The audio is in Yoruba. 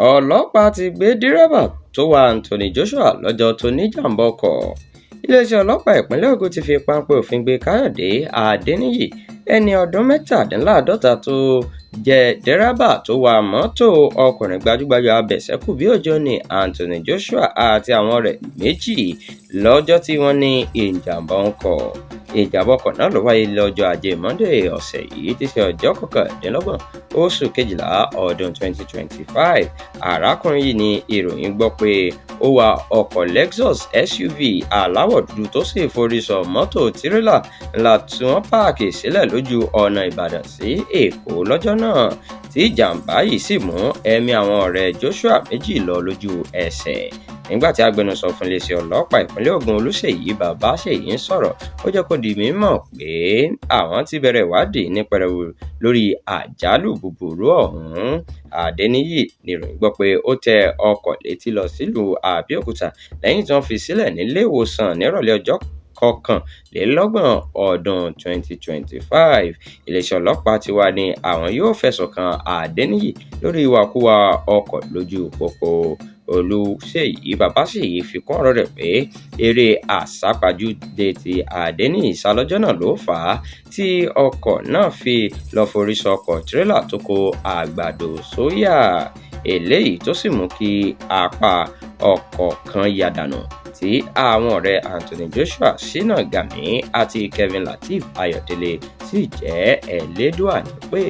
Ọlọ́pàá ti gbé dírẹ́bà tó wa Anthony Joshua lọ́jọ́ tó níjàm̀bá ọkọ̀. Iléeṣẹ́ ọlọ́pàá ìpínlẹ̀ Ògùn ti fi páńpẹ́ òfin gbé Káyọ̀dé Adéníyì, ẹni ọdún 47 tó jẹ́ dẹ́rẹ́bà tó wa mọ́tò ọkùnrin gbajúgbajà abẹ̀ṣẹ́kùbíòjò ní Anthony Joshua àti àwọn ọ̀rẹ́ méjì lọ́jọ́ tí wọ́n ní ìjàm̀bá ọkọ̀. Ìjàm̀bá ọkọ̀ náà ló wáyé lọ́jọ́ Ajé Monde ọ̀sẹ̀ yìí, tí í ṣe ọjọ́ 29 oṣù kejìlá ọdún 2025. Arákùnrin yìí ní ìròyìn gbọ́ pé ó wa ọkọ̀ Lexus SUV aláwọ̀ dúdú tó sì forí sọ mọ́tò tírélà ńlá tí wọ́n páàkì sílẹ̀ lójú ọ̀nà Ìbàdàn sí Èkó lọ́jọ́ náà, tí ìjàm̀bá yìí sì mú ẹ̀mí àwọn ọ̀rẹ́ Joshua méjì lọ lójú ẹsẹ̀. Nígbà tí agbẹnusọ fún iléeṣẹ́ ọlọ́pàá ìpínlẹ̀ Ògùn, Olúṣèyí Babáṣèyí, ń sọ̀rọ̀, ó jẹ́ kó di mímọ̀ pé àwọn ti bẹ̀rẹ̀ ìwádìí ní pẹrẹwu lórí àjálù búburú ọ̀hún. Adéníyì níròyìn gbọ́ pé ó tẹ ọkọ̀ létí lọ sílùú Àbẹ́òkúta lẹ́yìn tí wọ́n fi sílẹ̀ nílé ìwòsàn nírọ̀lẹ́ ọjọ́ 31 ọdún 2025. Iléeṣẹ́ ọlọ́pàá ti wá ní àwọn yóò fẹ̀sùn kan Adéníyì lórí ìwàkuwà ọkọ̀ lójú pópó. Olúṣèyí Babáṣèyí fi kún ọ̀rọ̀ rẹ̀ pé eré àsápajúdé tí Adéníyì sá lọ́jọ́ náà ló fà á tí ọkọ̀ náà fi lọ́ọ́ forí sọ ọkọ̀ tírélà tó kó àgbàdo sóyà, eléyìí tó sì mú kí apá ọkọ̀ kan ya dànù, tí àwọn ọ̀rẹ́ Anthony Joshua, Shina Gami àti Kevin Lateef Ayọ̀délé sì jẹ́ Elédùà nípè.